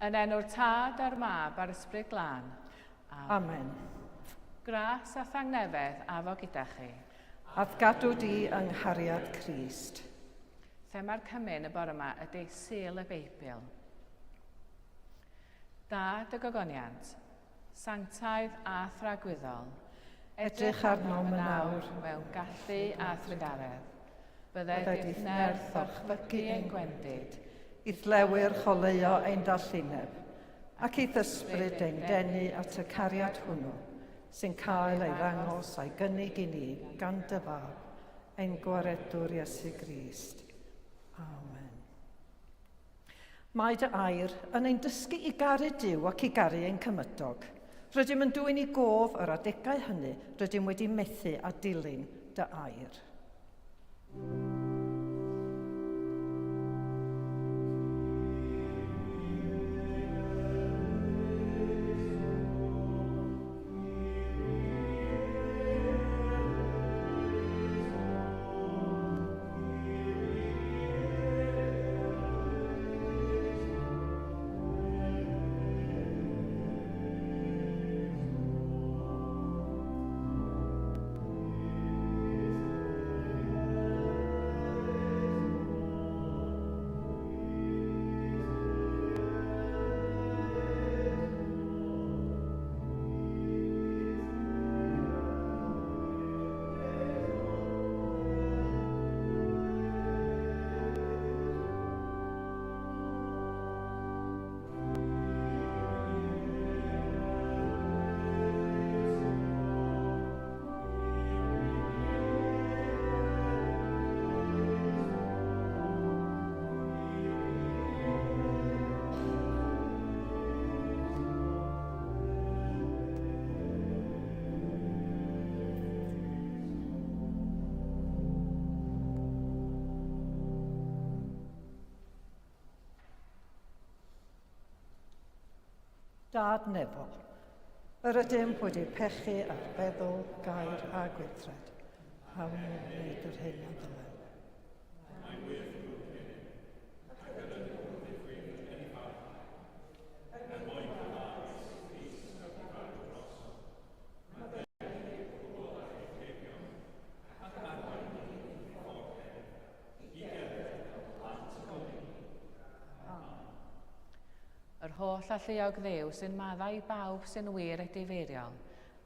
Yn enw'r Tad a'r Mab a'r Ysbryd Glân. Amen. Gras a thangnefedd a fo gyda chi. A'th gadw di yng nghariad Crist. Thema'r cymun y bore yma ydy Sul y Beibl. Dad y gogoniant, sanctaidd a thragwyddol, Edrych arnom yn awr mewn gallu a thrugaredd. Bydded i'th nerth orchfygu ein gwendid, I'th lewyrch oleuo ein dallineb, ac i'th ysbryd ein denu at y cariad hwnnw sy'n cael ei ddangos a'i gynnig i ni gan dy Fab, ein Gwaredwr Iesu Grist. Amen. Mae dy air yn ein dysgu i garu Duw ac i garu ein cymydog. Rydym yn dwyn i gof yr adegau hynny rydym wedi methu â dilyn dy air. Dad nefol, yr ydym wedi pechu ar feddwl, gair a gweithred. Hawn ni wneud yr hyn a ddylem. Mae'n wir ddrwg gennym, ac yr ydym wrth ei chwith yn ei farn, er mwyn y mab Iesu Grist a fu farw drosom. Maddeuwch i ni bobl a'ch hebebion, ac arwain ni i ffordd hefyd, i gerdded fel plant y goleuni. Amen. Yr holl alluog Dduw sy'n maddau i bawb sy'n wir edifeiriol,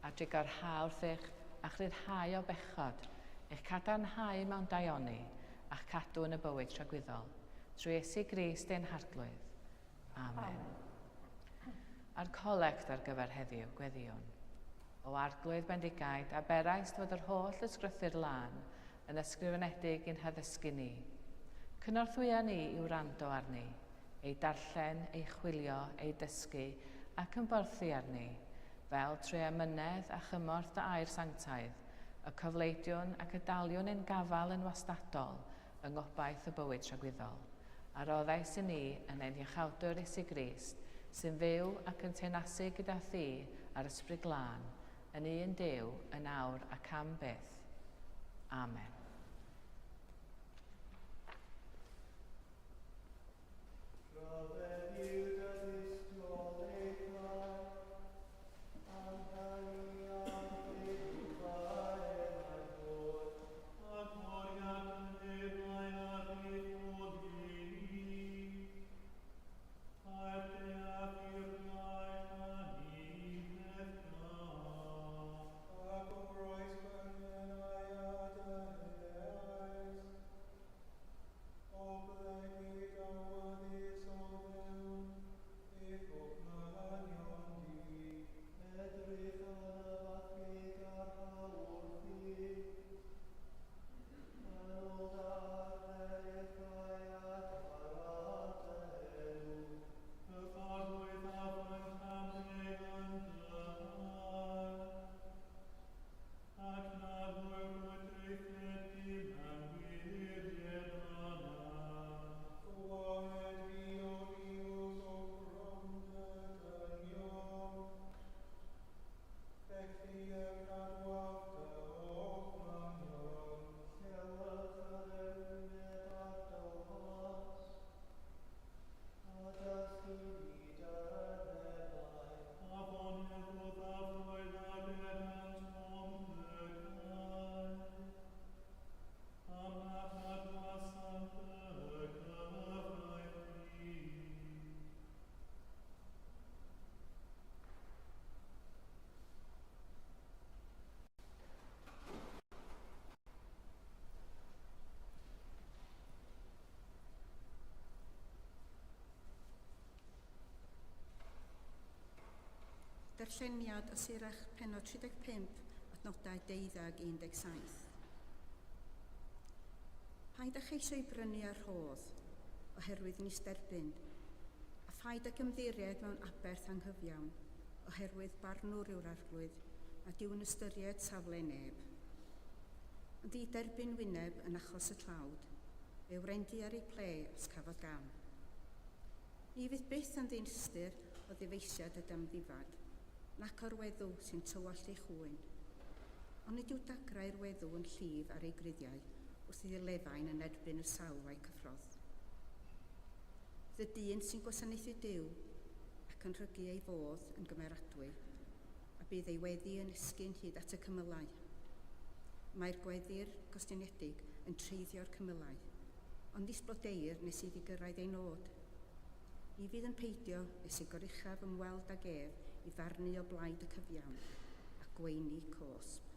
a drugarha wrthych, a'ch rhyddhau o bechod, eich cadarnhau mewn daioni, a'ch cadw yn y bywyd tragwyddol, trwy Iesu Grist ein Harglwydd. Amen. A'r colect ar gyfer heddiw, gweddïwn. O Arglwydd bendigaid, a beraist fod yr holl ysgrythur lân yn ysgrifenedig i'n haddysgu ni. Cynorthwya ni i wrando arni, ei darllen, ei chwilio, ei dysgu, ac ymborthi arni, fel trwy amynedd a chymorth dy air sanctaidd, y cofleidiwn ac y daliwn ein gafael yn wastadol yng ngobaith y bywyd tragwyddol, a roddais i ni yn ein Hiachawdwr Iesu Grist, sy'n fyw ac yn teyrnasu gyda thi a'r Ysbryd Glân, yn un Duw, yn awr ac am byth. Amen. Darlleniad o Sirach pennod 35, adnodau 12 i 17. Paid â cheisio ei brynu â rhodd, oherwydd nis derbyn, a phaid ag ymddiried mewn aberth anghyfiawn, oherwydd barnwr yw'r Arglwydd, nad yw'n ystyried safle neb. Ond i derbyn wyneb yn achos y tlawd, fe wrendy ar ei ple os cafodd gam. Ni fydd byth yn ddinistr o ddyfeisiad y damddifad, nac o'r weddw sy'n tywallt ei chŵyn. Ond nid yw dagrau'r weddw yn llif ar ei gruddiau wrth iddi lefain yn erbyn y sawl a'i cyffrodd. Bydd y dyn sy'n gwasanaethu Duw ac yn rhygu ei fodd yn gymeradwy, a bydd ei weddi yn esgyn hyd at y cymylau. Mae'r gweddi'r gostynedig yn treiddio'r cymylau, ond nis blodeir nes iddi gyrraedd ei nod. Ni fydd yn peidio nes i Goruchaf ymweld ag ef i farnu o blaid y cyfiawn, a gweini cosb.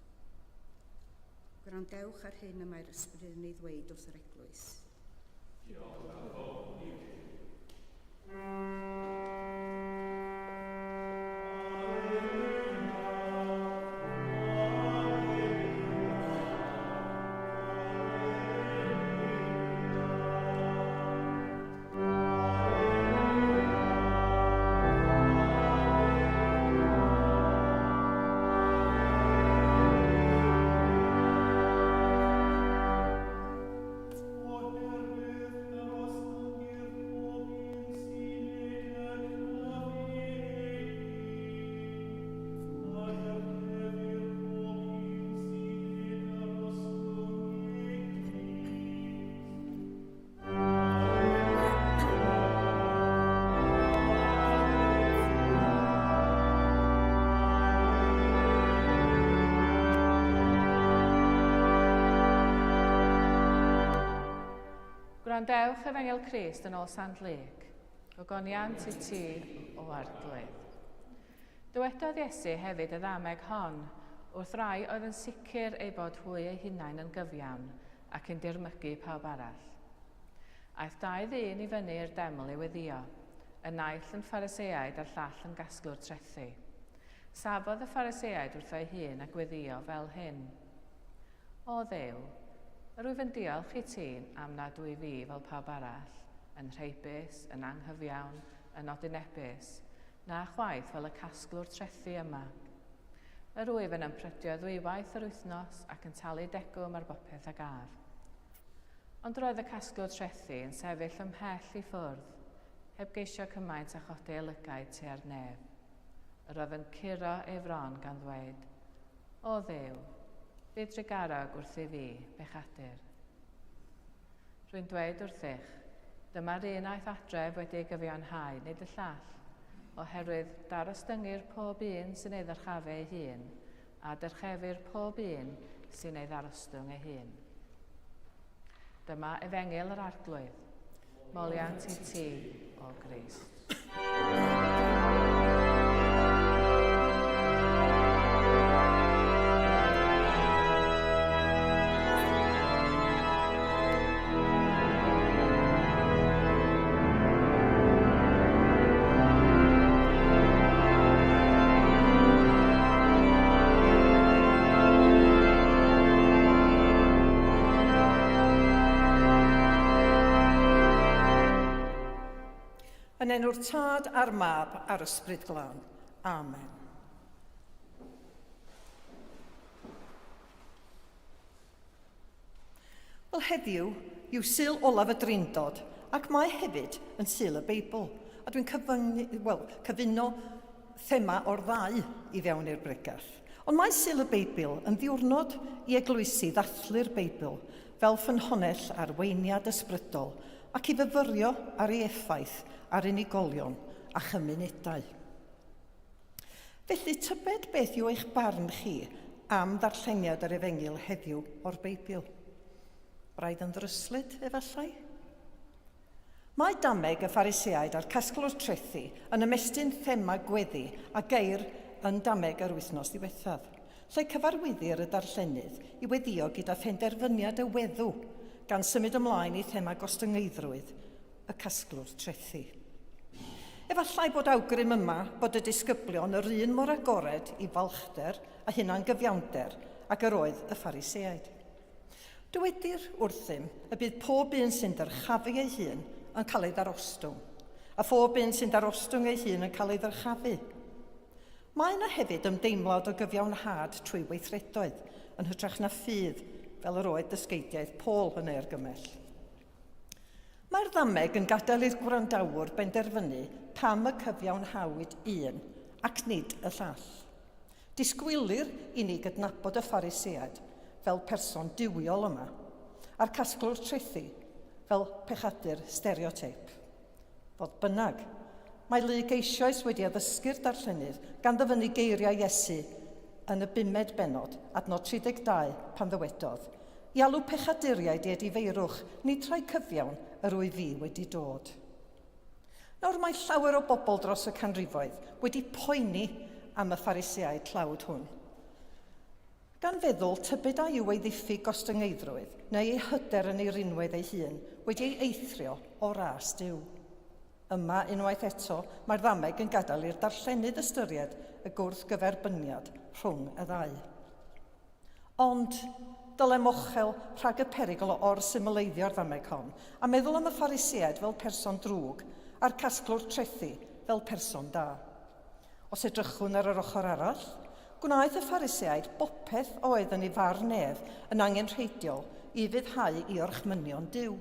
Gwrandewch ar hyn y mae'r Ysbryd yn ei ddweud wrth yr eglwys. Diolch am ddod i fyw. Gwrandewch Efengyl Crist yn ôl Sant Luc. Gogoniant i ti, o Arglwydd. Dywedodd Iesu hefyd y ddameg hon wrth rai oedd yn sicr eu bod hwy eu hunain yn gyfiawn ac yn dirmygu pawb arall. Aeth dau ddyn i fyny i'r deml i weddïo, y naill yn Phariseaid a'r llall yn gasglwr trethi. Safodd y Phariseaid wrtho ei hun a gweddïo fel hyn, O Dduw, yr wyf yn diolch i ti am nad wyf fi fel pawb arall, yn rheibus, yn anghyfiawn, yn odinebus, na chwaith fel y casglwr trethi yma. Yr wyf yn ymprydio ddwywaith yr wythnos ac yn talu degwm ar bopeth a gaf. Ond roedd y casglwr trethi yn sefyll ymhell i ffwrdd, heb geisio cymaint â chodi ei lygaid tua'r nef. Yr oedd yn curo ei fron gan ddweud, O Dduw, bydd drugarog wrthi fi, bechadur. Rwy'n dweud wrthych, dyma'r un aeth adref wedi ei gyfiawnhau, nid y llall, oherwydd darostyngir pob un sy'n ei ddyrchafu ei hun, a dyrchefir pob un sy'n ei ddarostwng ei hun. Dyma efengyl yr Arglwydd. Moliant i ti, o Grist. Yn enw'r Tad a'r Mab a'r Ysbryd Glân. Amen. Wel, heddiw yw Sul olaf y Drindod, ac mae hefyd yn Sul y Beibl. A dwi'n cyfyngu, wel, cyfuno thema o'r ddau i fewn i'r bregeth. Ond mae Sul y Beibl yn ddiwrnod i eglwysi ddathlu'r Beibl fel ffynhonnell arweiniad ysbrydol ac i fyfyrio ar ei effaith ar unigolion a chymunedau. Felly, tybed beth yw eich barn chi am ddarlleniad yr Efengyl heddiw o'r Beibl? Braidd yn ddryslyd, efallai? Mae dameg y Phariseaid a'r casglwr trethi yn ymestyn thema gweddi a geir yn dameg yr wythnos ddiwethaf, lle cyfarwyddir y darllenydd i weddïo gyda phenderfyniad y weddw, gan symud ymlaen i thema gostyngeiddrwydd y casglwr trethi. Efallai bod awgrym yma bod y disgyblion yr un mor agored i falchder a hunangyfiawnder ag yr oedd y Phariseaid. Dywedir wrthym y bydd pob un sy'n dyrchafu ei hun yn cael ei ddarostwng, a phob un sy'n darostwng ei hun yn cael ei ddyrchafu. Mae yna hefyd ymdeimlad o gyfiawnhad trwy weithredoedd, yn hytrach na ffydd, fel yr oedd dysgeidiaeth Paul yn ei argymell. Mae'r ddameg yn gadael i'r gwrandawr benderfynu pam y cyfiawnhawyd un ac nid y llall. Disgwylir i ni gydnabod y Phariseaid fel person duwiol yma, a'r casglwr trethi fel pechadur stereoteip. Fodd bynnag, mae Luc eisoes wedi addysgu'r darllenydd gan ddyfynnu geiriau Iesu yn y bumed bennod, adnod 32, pan ddywedodd, I alw pechaduriaid i edifeirwch, nid rhai cyfiawn, yr wyf fi wedi dod. Nawr mae llawer o bobl dros y canrifoedd wedi poeni am y Phariseaid tlawd hwn. Gan feddwl tybed a yw ei ddiffyg gostyngeiddrwydd neu ei hyder yn ei rinwedd ei hun wedi ei eithrio o ras Duw. Yma, unwaith eto, mae'r ddameg yn gadael i'r darllenydd ystyried y gwrthgyferbyniad rhwng y ddau. Ond, dylem ochel rhag y perygl o or-symleiddio'r ddameg hon, a meddwl am y Phariseaid fel person drwg a'r casglwr trethi fel person da. Os edrychwn ar yr ochr arall, gwnaeth y Phariseaid bopeth oedd yn ei farn ef yn angenrheidiol i ufuddhau i orchmynion Duw.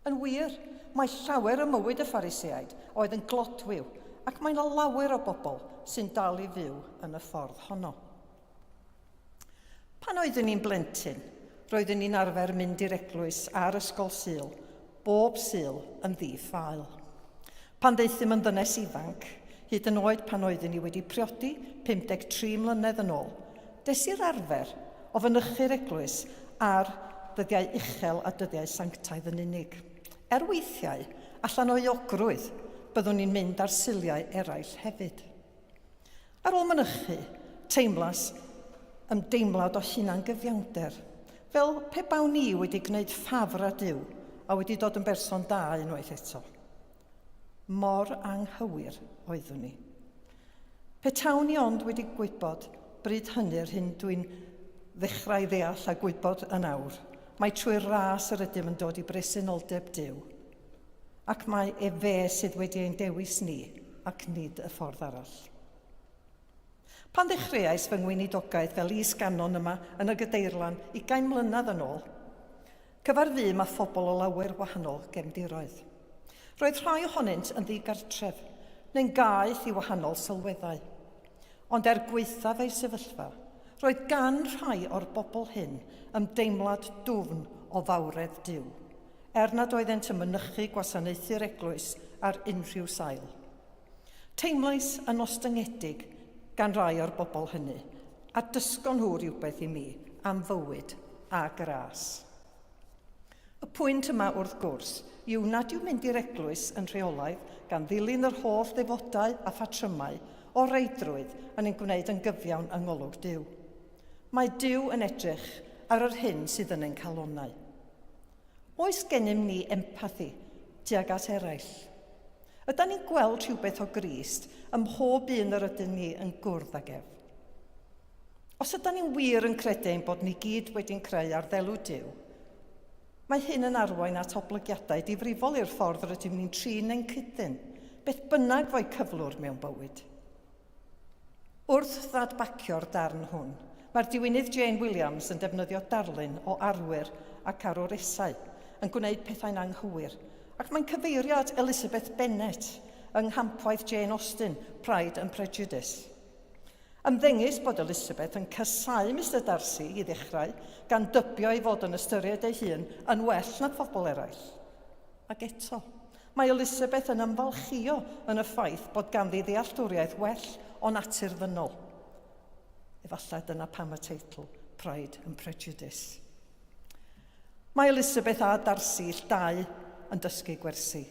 Yn wir, mae llawer ym mywyd y Phariseaid oedd yn glodwiw ac mae yna lawer o bobl sy'n dal i fyw yn y ffordd honno. Pan oeddwn i'n blentyn, roeddwn i'n arfer mynd i'r eglwys a'r ysgol Sul, bob Sul yn ddi-ffael. Pan ddaethum yn ddynes ifanc, hyd yn oed pan oeddwn i wedi priodi 53 mlynedd yn ôl, des i'r arfer o fynychu'r eglwys ar ddyddiau uchel a dyddiau sanctaidd yn unig. Er weithiau, allan o euogrwydd, byddwn i'n mynd ar Suliau eraill hefyd. Ar ôl mynychu, teimlais ymdeimlad o hunangyfiawnder, fel pe bawn i wedi gwneud ffafr â Duw a wedi dod yn berson da unwaith eto. Mor anghywir oeddwn i. Petawn i ond wedi gwybod bryd hynny'r hyn dwi'n ddechrau ddeall a gwybod yn awr, mai trwy'r ras yr ydym yn dod i bresenoldeb Duw, ac mai ef fe sydd wedi ein dewis ni ac nid y ffordd arall. Pan ddechreuais fy ngweinidogaeth fel is-ganon yma yn y Gadeirlan ugain mlynedd yn ôl, cyfarfûm â phobl o lawer wahanol gefndiroedd. Roedd rhai ohonynt yn ddigartref neu'n gaeth i wahanol sylweddau. Ond er gwaethaf eu sefyllfa, roedd gan rhai o'r bobl hyn ymdeimlad dwfn o fawredd Duw, er nad oeddent yn mynychu gwasanaethu'r eglwys ar unrhyw sail. Teimlais yn ostyngedig gan rai o'r bobl hynny, a dysgon nhw rywbeth i mi am fywyd a gras. Y pwynt yma, wrth gwrs, yw nad yw mynd i'r eglwys yn rheolaidd gan ddilyn yr holl ddefodau a phatrymau o reidrwydd yn ein gwneud yn gyfiawn yng ngolwg Duw. Mae Duw yn edrych ar yr hyn sydd yn ein calonnau. Oes gennym ni empathi tuag at eraill? Ydan ni'n gweld rhywbeth o Grist ym mhob un yr ydyn ni yn gwrdd ag ef? Os ydan ni'n wir yn credu ein bod ni gyd wedi'n creu ar ddelw Duw, mae hyn yn arwain at oblygiadau difrifol i'r ffordd rydym ni'n trin ein cyd-ddyn, beth bynnag fo'u cyflwr mewn bywyd. Wrth ddadbacio'r darn hwn, mae'r diwinydd Jane Williams yn defnyddio darlun o arwyr ac arwresau yn gwneud pethau'n anghywir, ac mae'n cyfeirio at Elizabeth Bennet yng nghampwaith Jane Austen, Pride and Prejudice. Ymddengys bod Elizabeth yn casáu Mister Darcy i ddechrau, gan dybio ei fod yn ystyried ei hun yn well na phobl eraill. Ac eto, Mae Elizabeth yn ymfalchïo yn y ffaith bod ganddi ddealltwriaeth well o natur ddynol. Efallai dyna pam y teitl, Pride and Prejudice. Mae Elizabeth a Darcy ill dau yn dysgu gwersi,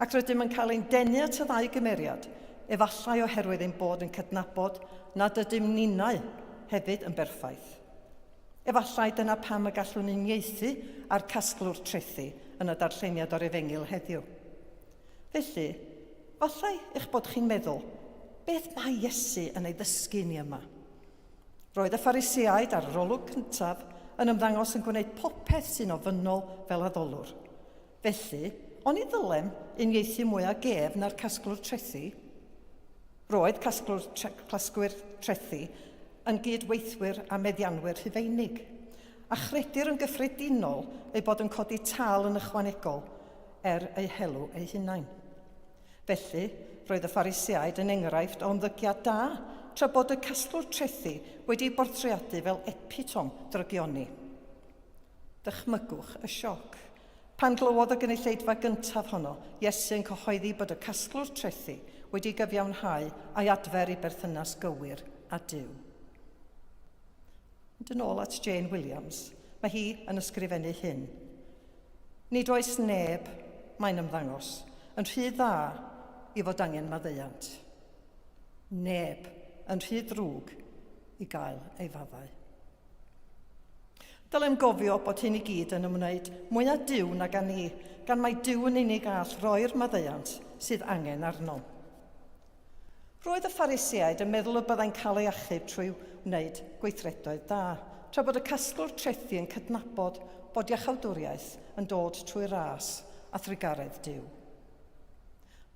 ac rydym yn cael ein denu at y ddau gymeriad, efallai oherwydd ein bod yn cydnabod nad ydym ninnau hefyd yn berffaith. Efallai dyna pam y gallwn uniaethu â'r casglwr trethi yn y darlleniad o'r Efengyl heddiw. Felly, Fallai eich bod chi'n meddwl, beth mae Iesu yn ei ddysgu ni yma? Roedd y Phariseaid ar yr olwg cyntaf yn ymddangos yn gwneud popeth sy'n ofynnol fel addolwr. Felly, oni ddylem uniaethu mwy ag ef na'r casglwr trethi? Roedd casglwr tre clasgwyr trethi yn gyd-weithwyr a meddianwyr Rhufeinig, a chredir yn gyffredinol eu bod yn codi tâl yn ychwanegol er eu helw eu hunain. Felly, roedd y Phariseaid yn enghraifft o ymddygiad da, tra bod y casglwr trethi wedi'i bortreadu fel epitom drygioni. Dychmygwch y sioc. Pan glywodd y gynulleidfa gyntaf honno Iesu yn cyhoeddi bod y casglwr trethi wedi gyfiawnhau a'i adfer i berthynas gywir â Duw. Mynd yn ôl at Jane Williams, mae hi yn ysgrifennu hyn. Nid oes neb, mae'n ymddangos, yn rhy dda i fod angen maddeuant. Neb yn rhy ddrwg i gael ei faddau. Dylem gofio bod hyn i gyd yn ymwneud mwy â Duw nag â ni, gan mai Duw yn unig all roi'r maddeuant sydd angen arnom. Roedd y Phariseaid yn meddwl y byddai'n cael ei achub trwy wneud gweithredoedd da, tra bod y casglwr trethi yn cydnabod bod iachawdwriaeth yn dod trwy ras a thrugaredd Duw.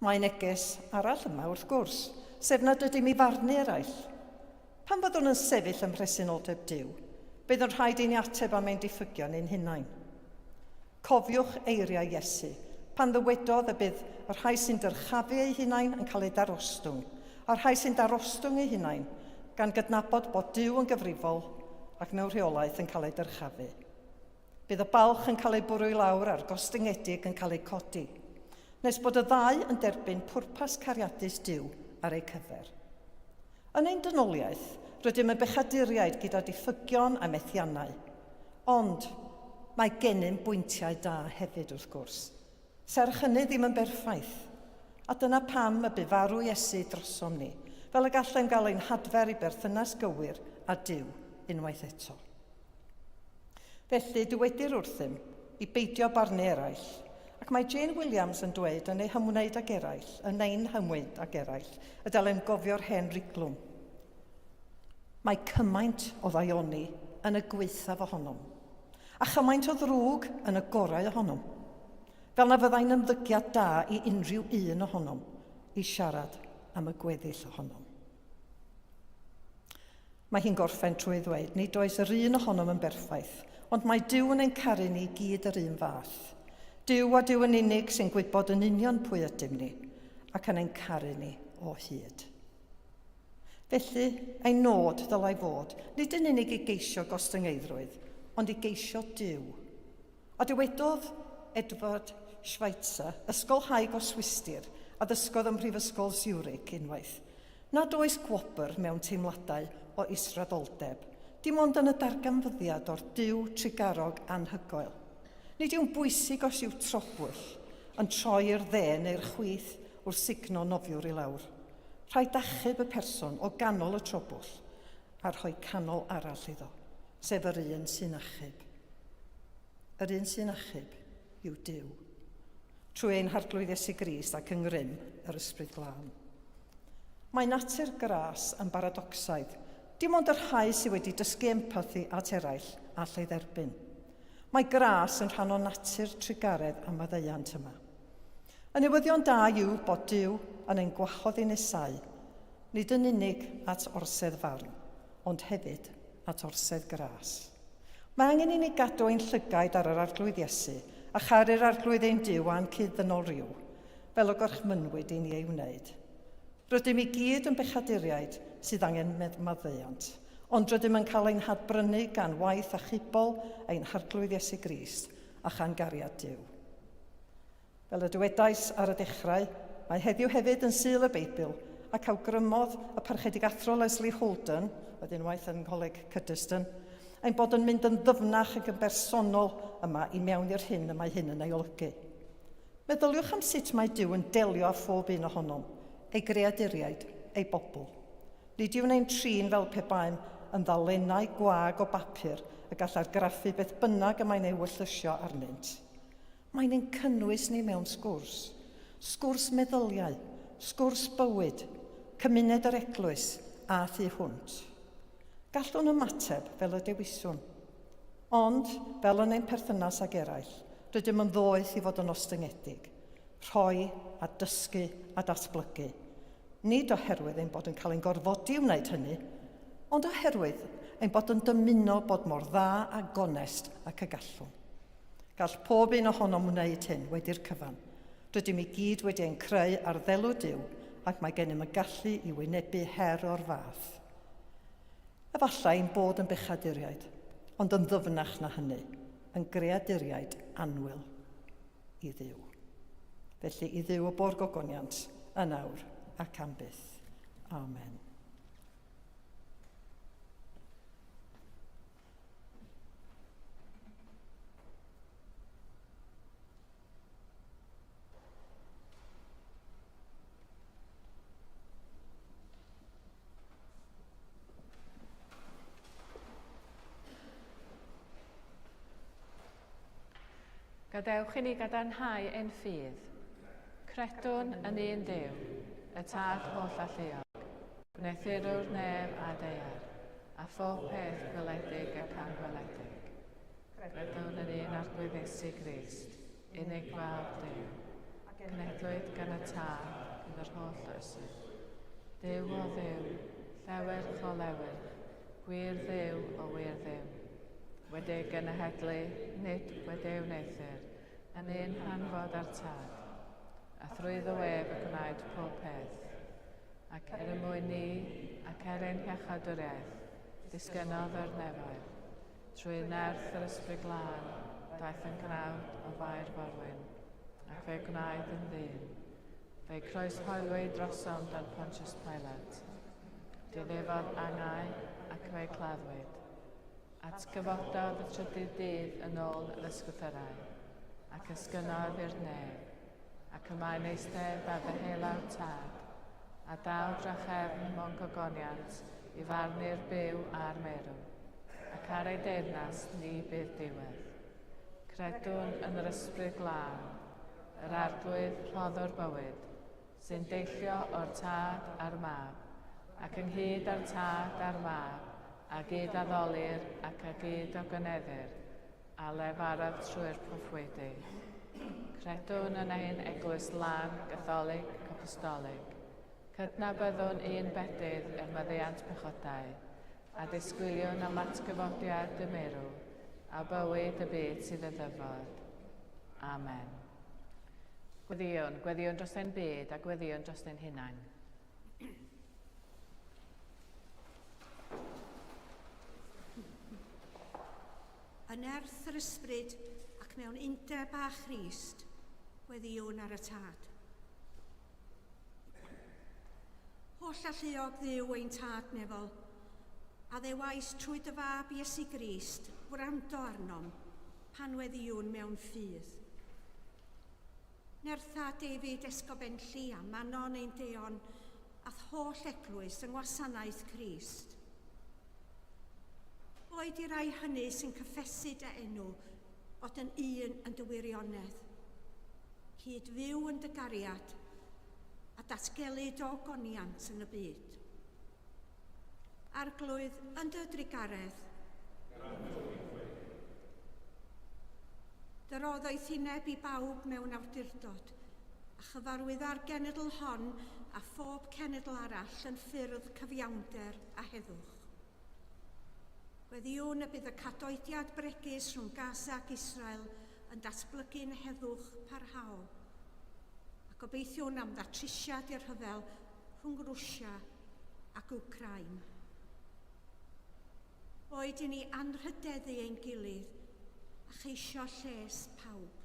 Mae neges arall yma, wrth gwrs, sef nad ydym i farnu eraill. Pan fyddwn yn sefyll ym mhresenoldeb Duw, bydd yn rhaid i ni ateb am ein diffygion ein hunain. Cofiwch eiriau Iesu, pan ddywedodd y bydd y rhai sy'n dyrchafu eu hunain yn cael eu darostwng, a'r rhai sy'n darostwng eu hunain, gan gydnabod bod Duw yn gyfrifol ac mewn rheolaeth yn cael eu dyrchafu. Bydd y balch yn cael eu bwrw i lawr a'r gostyngedig yn cael eu codi, nes bod y ddau yn derbyn pwrpas cariadus Duw ar eu cyfer. Yn ein dynoliaeth, rydym yn bechaduriaid gyda diffygion a methiannau. Ond, mae gennym bwyntiau da hefyd, wrth gwrs. Serch hynny, ddim yn berffaith. A dyna pam y bu farw Iesu drosom ni, fel y gallem gael ein hadfer i berthynas gywir â Duw unwaith eto. Felly, dywedir wrthym i beidio barnu eraill, ac mae Jane Williams yn dweud yn ei hymwneud ag eraill, yn ein hymwneud ag eraill, y dylem gofio'r hen riglwm. Mae cymaint o ddaioni yn y gwaethaf ohonom, a chymaint o ddrwg yn y gorau ohonom, fel na fyddai'n ymddygiad da i unrhyw un ohonom i siarad am y gweddill ohonom. Mae hi'n gorffen trwy ddweud, nid oes yr un ohonom yn berffaith, ond mae Duw yn ein caru ni i gyd yr un fath. Duw a Duw yn unig sy'n gwybod yn union pwy ydym ni, ac yn ein caru ni o hyd. Felly, ein nod ddylai fod, nid yn unig i geisio gostyngeiddrwydd, ond i geisio Duw. A dywedodd Edward Schweitzer, ysgolhaig o Swistir a ddysgodd ym Mhrifysgol Zurich unwaith, nad oes gwobr mewn teimladau o israddoldeb, dim ond yn y darganfyddiad o'r Duw trugarog anhygoel. Nid yw'n bwysig os yw trobwyll yn troi i'r dde neu'r chwith wrth sugno nofiwr i lawr. Rhaid achub y person o ganol y trobwll a rhoi canol arall iddo, sef yr un sy'n achub. Yr un sy'n achub yw Duw. Trwy ein Harglwydd Iesu Grist ac yng ngrym yr Ysbryd Glân. Mae natur gras yn baradocsaidd. Dim ond y rhai sydd wedi dysgu empathi at eraill all ei dderbyn. Mae gras yn rhan o natur trugaredd a maddeuant yma. Y newyddion da yw bod Duw yn ein gwahodd i nesáu, nid yn unig at orsedd farn, ond hefyd at orsedd gras. Mae angen i ni gadw ein llygaid ar yr Arglwydd Iesu a charu'r Arglwydd ein Duw a'n cyd-ddynol ryw, fel y gorchmynwyd i ni ei wneud. Rydym i gyd yn bechaduriaid sydd angen maddeuant, ond rydym yn cael ein hadbrynu gan waith achubol ein Harglwydd Iesu Grist a chan gariad Duw. Fel y dywedais ar y dechrau, mae heddiw hefyd yn Sul y Beibl, ac awgrymodd y Parchedig Athro Leslie Holden, oedd unwaith yn Ngholeg Cuddesdon, ein bod yn mynd yn ddyfnach ac yn bersonol yma i mewn i'r hyn y mae hyn yn ei olygu. Meddyliwch am sut mae Duw yn delio â phob un ohonom, ei greaduriaid, ei bobl. Nid yw'n ein trin fel pe baem yn ddalennau gwag o bapur y gall argraffu beth bynnag y mae'n ei wyllysio arnynt. Mae'n ein cynnwys ni mewn sgwrs. Sgwrs meddyliau. sgwrs bywyd, cymuned yr eglwys a thu hwnt. Gallwn ymateb fel y dewiswn. Ond, fel yn ein perthynas ag eraill, rydym yn ddoeth i fod yn ostyngedig, rhoi a dysgu a datblygu. Nid oherwydd ein bod yn cael ein gorfodi i wneud hynny, ond oherwydd ein bod yn dymuno bod mor dda a gonest ac y gallwn. Gall pob un ohonom wneud hyn wedi'r cyfan. Rydym i gyd wedi ein creu ar ddelw Duw ac mae gennym y gallu i wynebu her o'r fath. Efallai ein bod yn bechaduriaid, ond yn ddyfnach na hynny, yn greaduriaid annwyl i Dduw. Felly i Dduw y bo'r gogoniant, yn awr ac am byth. Amen. Gadewch i ni gadarnhau ein ffydd. Credwn yn un Dduw, y Tad holl alluog, gwneuthurwr nef a daear, a phob peth gweledig ac anweledig. Credwn yn un Arglwydd Iesu Grist, unig Fab Duw, cenedlwyd gan y Tad yn yr holl oesoedd. Duw o Dduw, llewyrch o lewyrch, gwir Dduw o wir Dduw. Wedi ei genhedlu, nid wedi ei wneuthur, yn un hanfod â'r Tad. A thrwyddo ef y gwnaed pob peth. Ac er y mwyn ni, ac er ein hiachawdwriaeth, disgynnodd o'r nefoedd. Trwy nerth yr Ysbryd Glân, daeth yn gnawd o Fair Forwyn, ac fe gwnaed yn ddyn. Fe'i croeshoelwyd drosom dan Pontius Pilate. Dioddefod angau ac fe'i claddwyd. Atgyfododd y trydydd dydd yn ôl yr ysgrythyrau, ac esgynnodd i'r nef, ac y mae'n eistedd ar ddeheulaw'r Tad, a daw drachefn mewn gogoniant i farnu'r byw a'r meirw. Ac ar ei deyrnas ni bydd diwedd. Credwn yn yr Ysbryd Glân, yr Arglwydd rhoddwr bywyd, sy'n deillio o'r Tad a'r Mab, ac ynghyd â'r Tad a'r Mab, a gyd addolir ac a gyd ogoneddir, a lefaraf trwy'r proffwydi. Credwn yn ein Eglwys Lân, Gatholig ac Apostolig. Cydnabyddwn un bedydd er maddeuant pechodau, a disgwyliwn am atgyfodiad y meirw, a bywyd y byd sydd y ddyfod. Amen. Gweddïwn, gweddïwn dros ein byd a gweddïwn dros ein hunain. Yn nerth yr ysbryd ac mewn undeb â Christ, gweddïwn ar y Tad. Holl alluog Dduw ein Tad nefol, a ddewais trwy dy Fab Iesu Grist wrando arnom pan weddïwn mewn ffydd. Nertha David Esgob Enlli a Manon ein Deon a'th holl eglwys yng ngwasanaeth Crist. Boed i rai hynny sy'n cyffesu dy enw fod yn un yn dy wirionedd. Cyd fyw yn dy gariad a datgelu dy ogoniant yn y byd. Arglwydd, yn dy drugaredd, Dy rodd oethineb i bawb mewn awdurdod, a chyfarwydda'r genedl hon a phob cenedl arall yn ffyrdd cyfiawnder a heddwch. Gweddïwn y bydd y cadoediad bregus rhwng Gaza ac Israel yn datblygu'n heddwch parhaol, a gobeithiwn am ddatrysiad i'r rhyfel rhwng Rwsia ac Wcráin. Boed i ni anrhydeddu ein gilydd a cheisio lles pawb.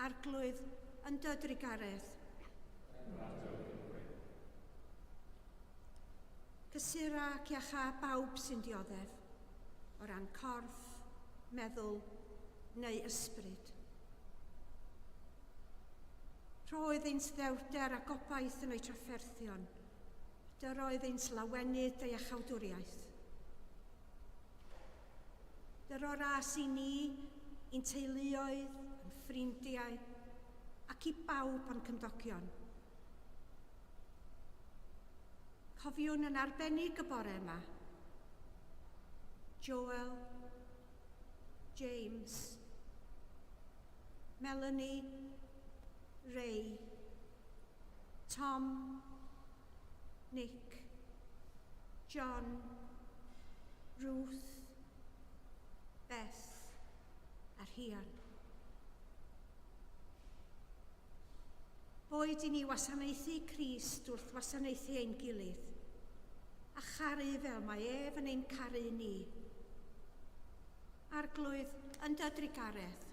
Arglwydd, yn dy drugaredd. Cysura ac iachâ bawb sy'n dioddef, o ran corff, meddwl neu ysbryd. Rho iddynt ddewrder a gobaith yn eu trafferthion, dyro iddynt lawenydd dy iachawdwriaeth. Dyro ras i ni, i'n teuluoedd, yn ffrindiau, ac i bawb o'n cymdogion. Cofiwn yn arbennig y bore yma. Joel, James, Melanie, Ray, Tom, Nick, John, Ruth, Beth a Rhian. Boed i ni wasanaethu Crist wrth wasanaethu ein gilydd, a charu fel mae ef yn ein caru ni. Arglwydd, yn dy drugaredd.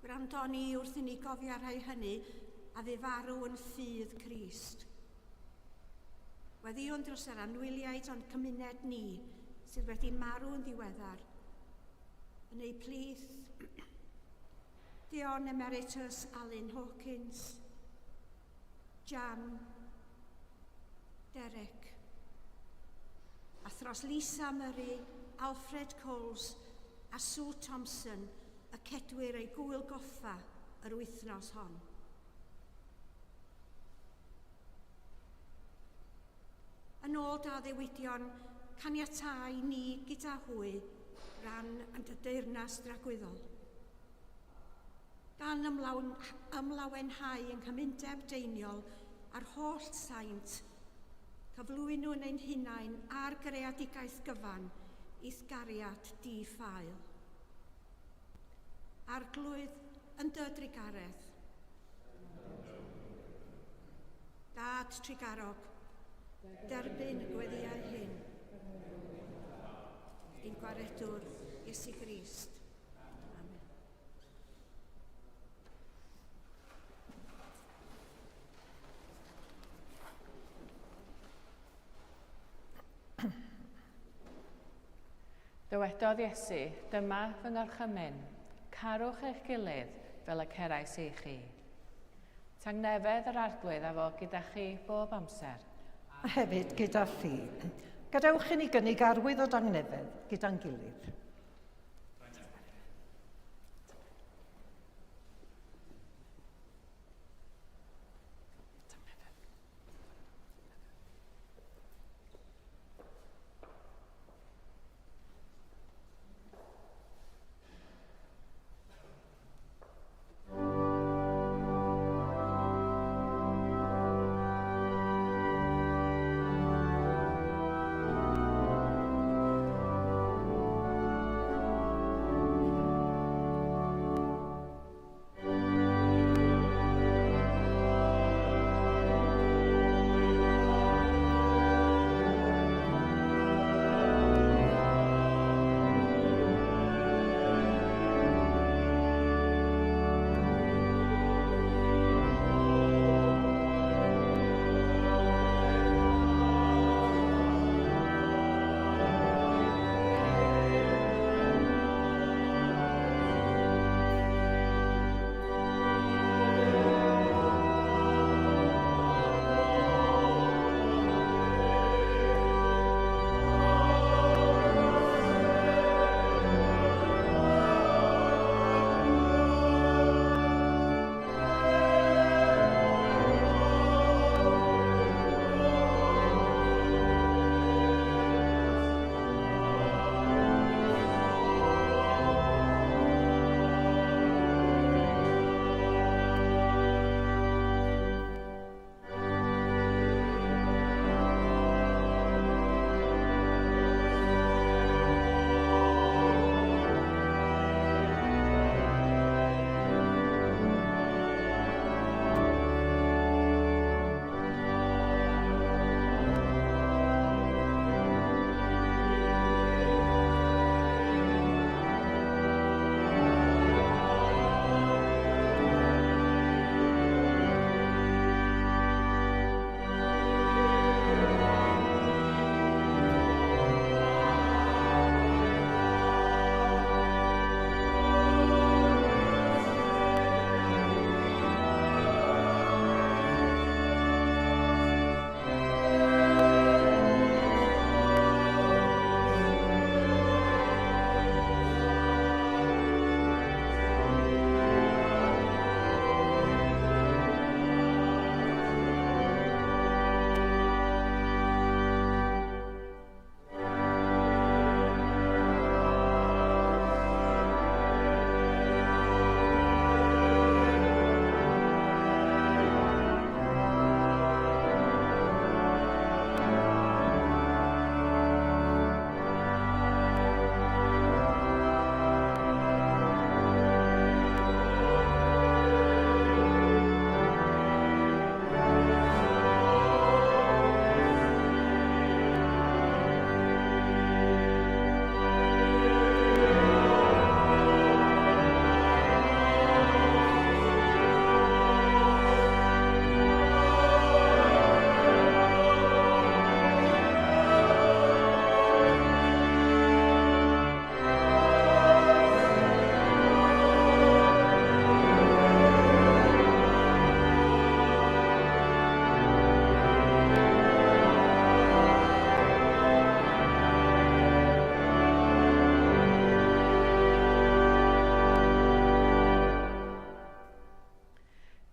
Gwrando ni wrth i ni gofio rhai hynny a fu farw yn ffydd Crist. Weddïwn dros yr anwyliaid o'n cymuned ni sydd wedi marw yn ddiweddar, Yn eu plith, Deon Emeritus Alun Hawkins, Jan, Derek, a thros Lisa Murray, Alfred Coles a Sue Thompson y cedwir eu gŵyl goffa yr wythnos hon. Yn ôl dy addewidion, caniatâ i ni gyda hwy ran yn dy deyrnas dragwyddol. Gan ymlawn, ymlawenhau yng nghymundeb deiniol a'r holl saint, cyflwynwn ein hunain a'r greadigaeth gyfan i'th gariad di-ffael. Arglwydd, yn dy drugaredd. Dad trugarog, derbyn y gweddïau hyn. Ein gwaredwr, Iesu Grist. Amen. Dywedodd Iesu, Dyma fy ngorchymyn, carwch eich gilydd fel y cerais i chi. Tangnefedd yr Arglwydd a fo gyda chi bob amser. A hefyd gyda thi. Gadewch i ni gynnig arwydd o dangnefedd gyda'n gilydd.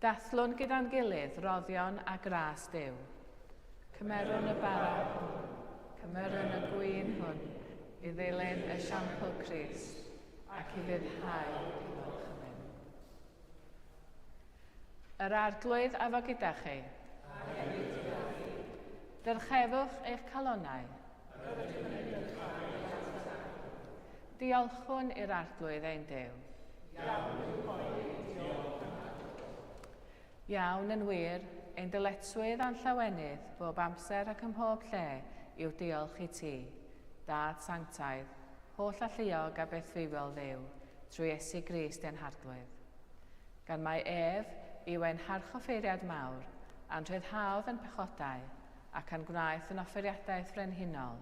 Dathlwn gyda'n gilydd roddion a gras Duw. Cymerwn y bara hwn, cymerwn y gwin hwn, i ddilyn esiampl Crist ac i fyddhau ei orchymyn. Yr Arglwydd a fo gyda chi. Dyrchefwch eich calonnau. Diolchwn i'r Arglwydd ein Duw. Iawn yn wir, ein dyletswydd a'n llawenydd bob amser ac ym mhob lle yw diolch i ti, Dad sanctaidd, holl alluog a bethfywiol Dduw, trwy Iesu Grist ein Harglwydd. Gan mai ef yw ein harchoffeiriad mawr, a'n rhyddhaodd yn pechodau, ac a'n gwnaeth yn offeiriadaeth frenhinol,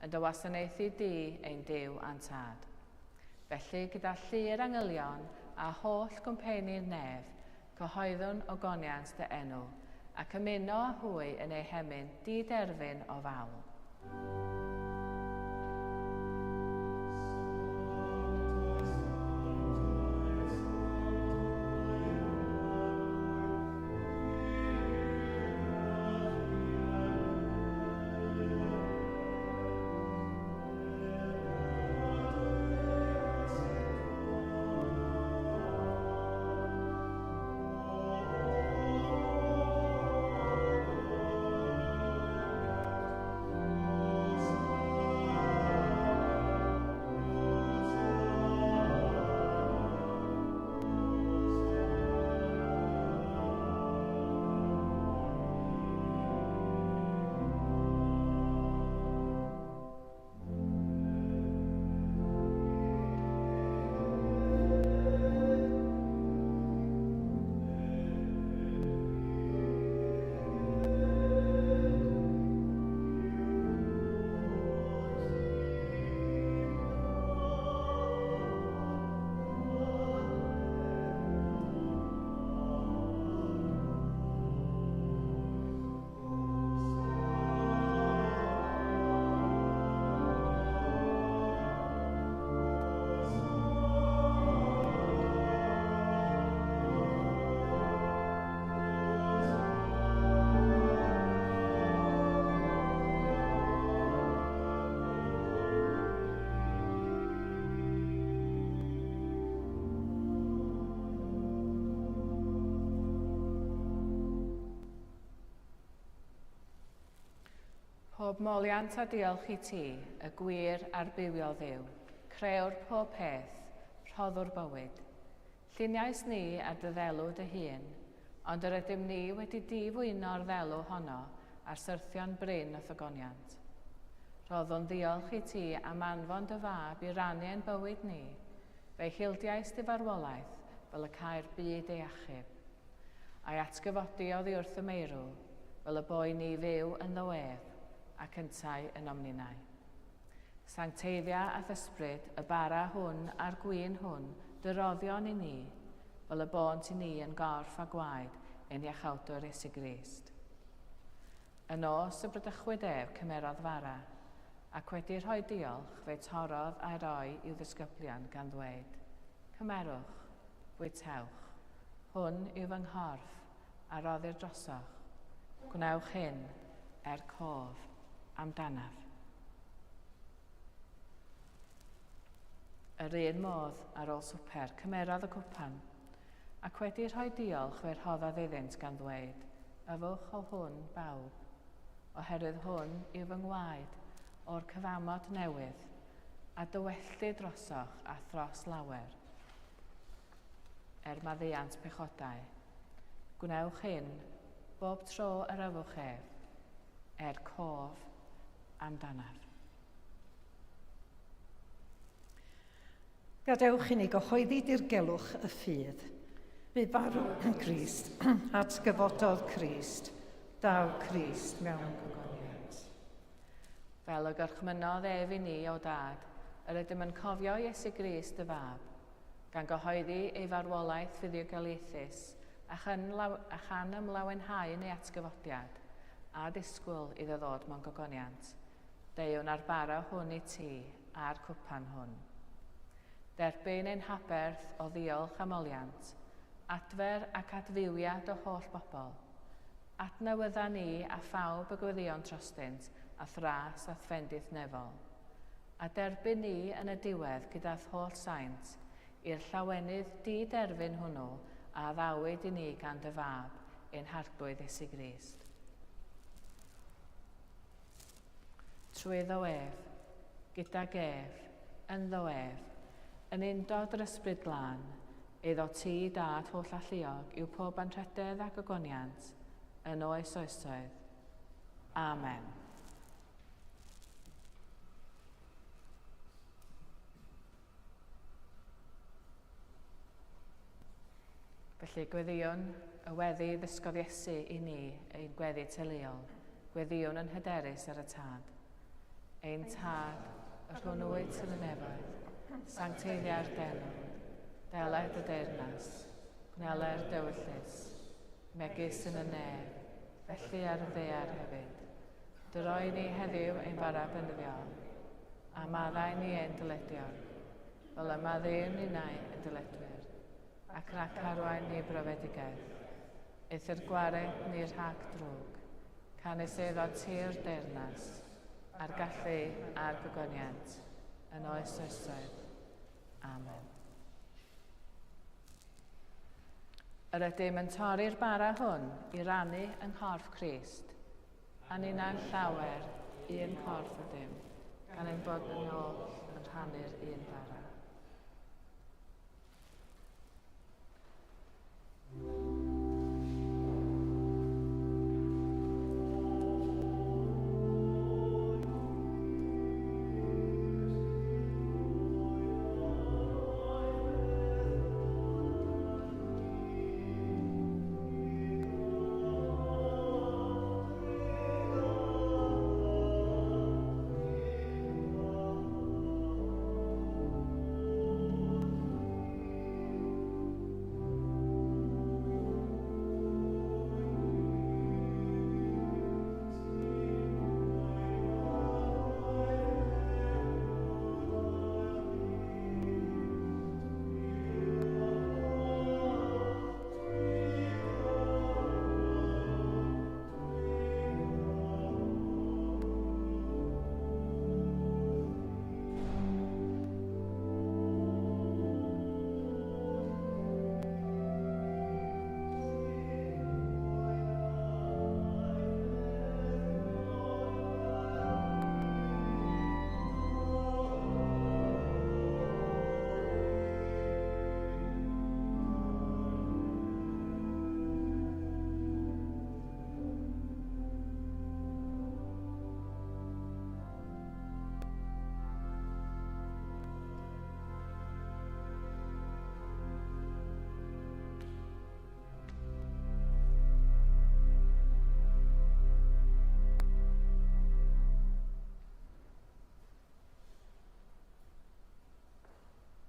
yn dy wasanaethu di, ein Duw a'n Tad. Felly, gyda llu'r angylion a holl gwmpeini'r nef, cyhoeddwn ogoniant dy enw, ac ymuno â hwy yn eu hemyn di-derfyn o fawl. Pob moliant a diolch i ti, y gwir a'r bywiol Dduw, crëwr pob peth, rhoddwr bywyd. Lluniais ni ar dy ddelw dy hun, ond yr ydym ni wedi difwyno'r ddelw honno a'r syrthio'n brin o'th ogoniant. Rhoddwn ddiolch i ti am anfon dy fab i rannu ein bywyd ni, fe'i hildiais dy farwolaeth fel y câi'r byd ei achub. A'i atgyfodi oddi wrth y meirw, fel y bo i ni fyw ynddo ef, ac yntau ynom ninnau. Sancteiddia a'th ysbryd y bara hwn a'r gwin hwn dy roddion i ni, fel y bônt i ni yn gorff a gwaed ein Iachawdwr Iesu Grist. Y nos y bradychwyd ef, cymerodd fara, ac wedi rhoi diolch, fe torrodd a'i roi i'w ddisgyblion, gan ddweud, Cymerwch, bwytewch, hwn yw fy nghorff a roddir drosoch, gwnewch hyn er cof amdanaf. Yr un modd, ar ôl swper, cymerodd y cwpan, ac wedi rhoi diolch fe rhoddodd iddynt gan ddweud, Yfwch o hwn, bawb, oherwydd hwn yw fy ngwaed o'r cyfamod newydd, a dywelltu drosoch a thros lawer, er maddeuant pechodau. Gwnewch hyn bob tro yr yfwch ef, er cof amdanaf. Gadewch i ni gyhoeddi dirgelwch y ffydd. Bu farw Crist, atgyfododd Crist, daw Crist mewn gogoniant. Fel y gorchmynnodd ef i ni, o Dad, yr ydym yn cofio Iesu Grist dy Fab, gan gyhoeddi ei farwolaeth fuddugoliaethus a chan, a chan ymlawenhau yn ei atgyfodiad, a disgwyl iddo ddod mewn gogoniant. Deuwn â'r bara hwn i ti, a'r cwpan hwn. Derbyn ein haberth o ddiolch a moliant, adfer ac adfywiad o holl bobl. Adnewydda ni a phawb y gweddïon trostynt a thras a thfendith nefol. A derbyn ni yn y diwedd gyda'r holl saint i'r llawenydd di-derfyn hwnnw a addawyd i ni gan dy fab, ein Harglwydd Iesu Grist. Trwyddo ef, gydag ef, ynddo ef, yn undod yr Ysbryd Glân, eiddo ti, Dad holl alluog, yw pob anrhydedd ac ogoniant, yn oes oesoedd. Amen. Felly gweddïwn y weddi ddysgodd Iesu i ni, ein gweddi teuluol. Gweddïwn yn hyderus ar y Tad. Ein Tad, yr hwn wyt yn y nefoedd, sancteiddia'r d'enw, deled dy deyrnas, gwneler d'ewyllys, megis yn y nef, felly ar y ddaear hefyd. Dy roi ni heddiw ein bara beunyddiol, a maddau ni ein dyledion, fel y maddeuwn ninnau ein dyledwyr, ac rhac arwain ni brofedigaeth. Eithr gwared ni rhag drwg, canys eiddo ti'r deyrnas, a'r gallu a'r gogoniant, yn oes oesoedd. Amen. Yr ydym yn torri'r bara hwn i rannu yng nghorff Crist, a ninnau'n llawer un corff ydym, gan ein bod yn oll yn rhannu'r un bara.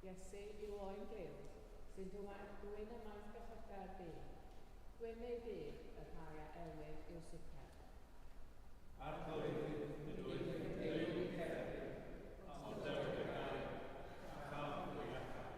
Iesu yw Oen Duw, sy'n dwyn ymaith bechodau'r byd. Gwyn eu byd, y rhai a elwir i'w swper. Arglwydd, nid wyf yn deulu i derbyn, ond dewyd y gair, a chaf fy iachau.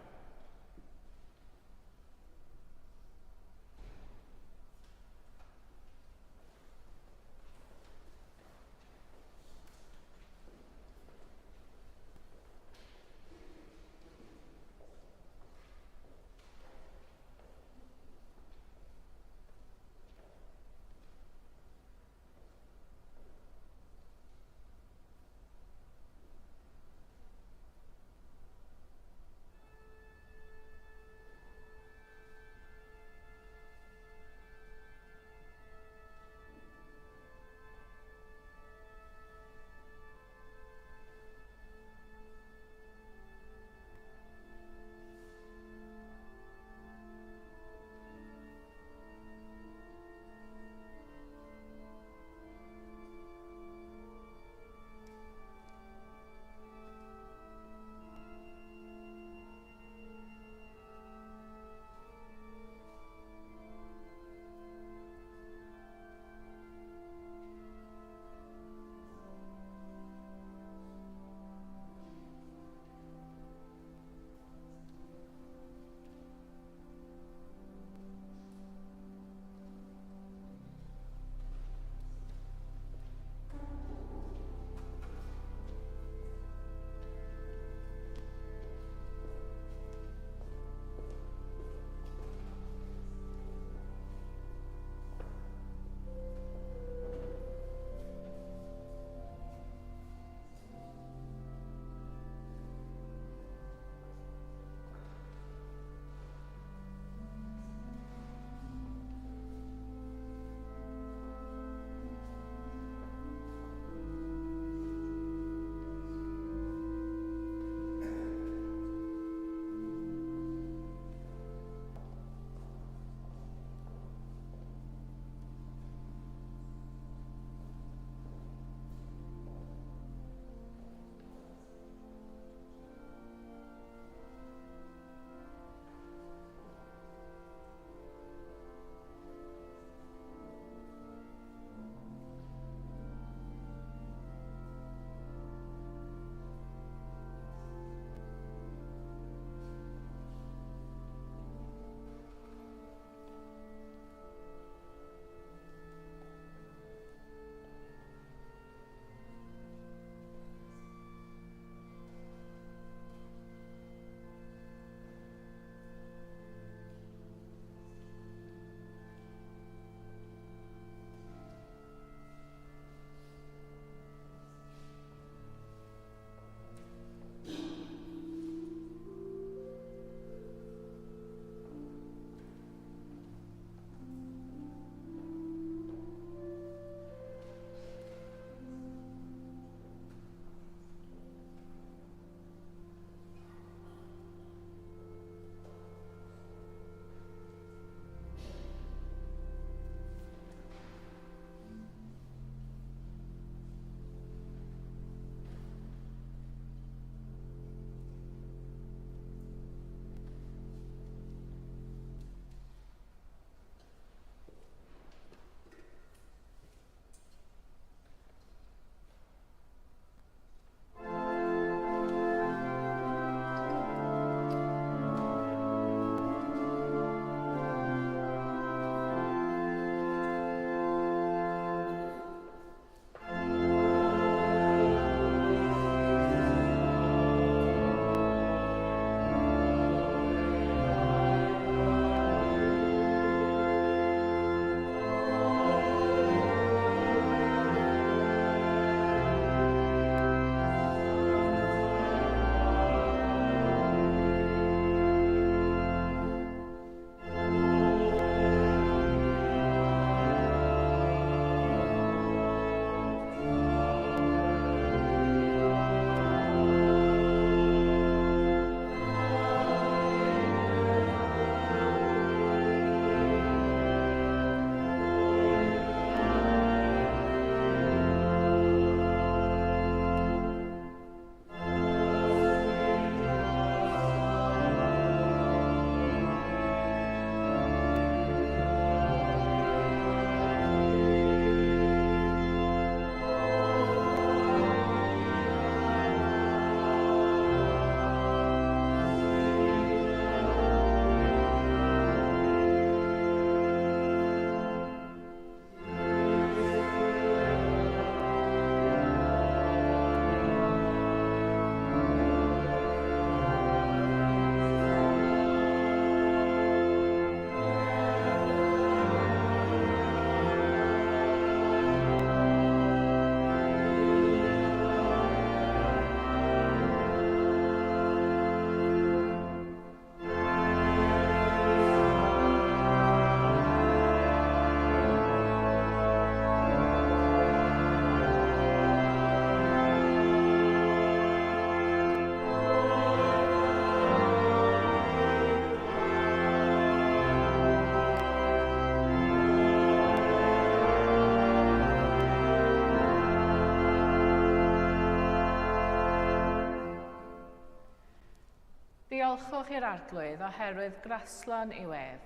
Diolchwch i'r Arglwydd oherwydd graslon yw ef.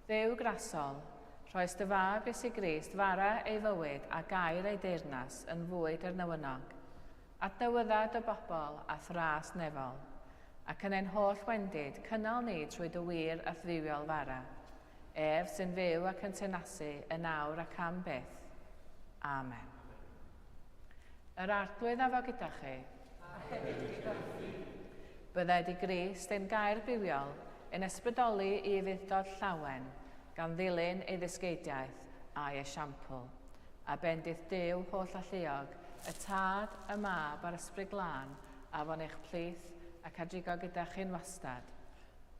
Dduw grasol, rhoes dy fab Iesu Grist fara ei fywyd a gair ei deyrnas yn fwyd i'r newynog. Adnewydda dy bobl a thras nefol, ac yn ein holl wendid, cynnal ni trwy dy wir a thriwiol fara. Ef sy'n fyw ac yn teyrnasu yn awr ac am byth. Amen. Yr Arglwydd a fo gyda chi. A hefyd gyda thi. Bydded i Grist ein gair bywiol ein ysbrydoli i ufudd-dod llawen, gan ddilyn ei ddysgeidiaeth a'i esiampl. A bendith Duw holl alluog, y Tad, y Mab a'r Ysbryd Glân, a fo'n eich plith ac a drigo gyda chi'n wastad.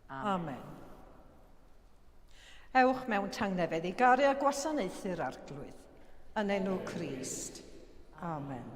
Amen. Amen. Ewch mewn tangnefedd i garu a gwasanaethu'r Arglwydd. Yn enw Crist. Amen.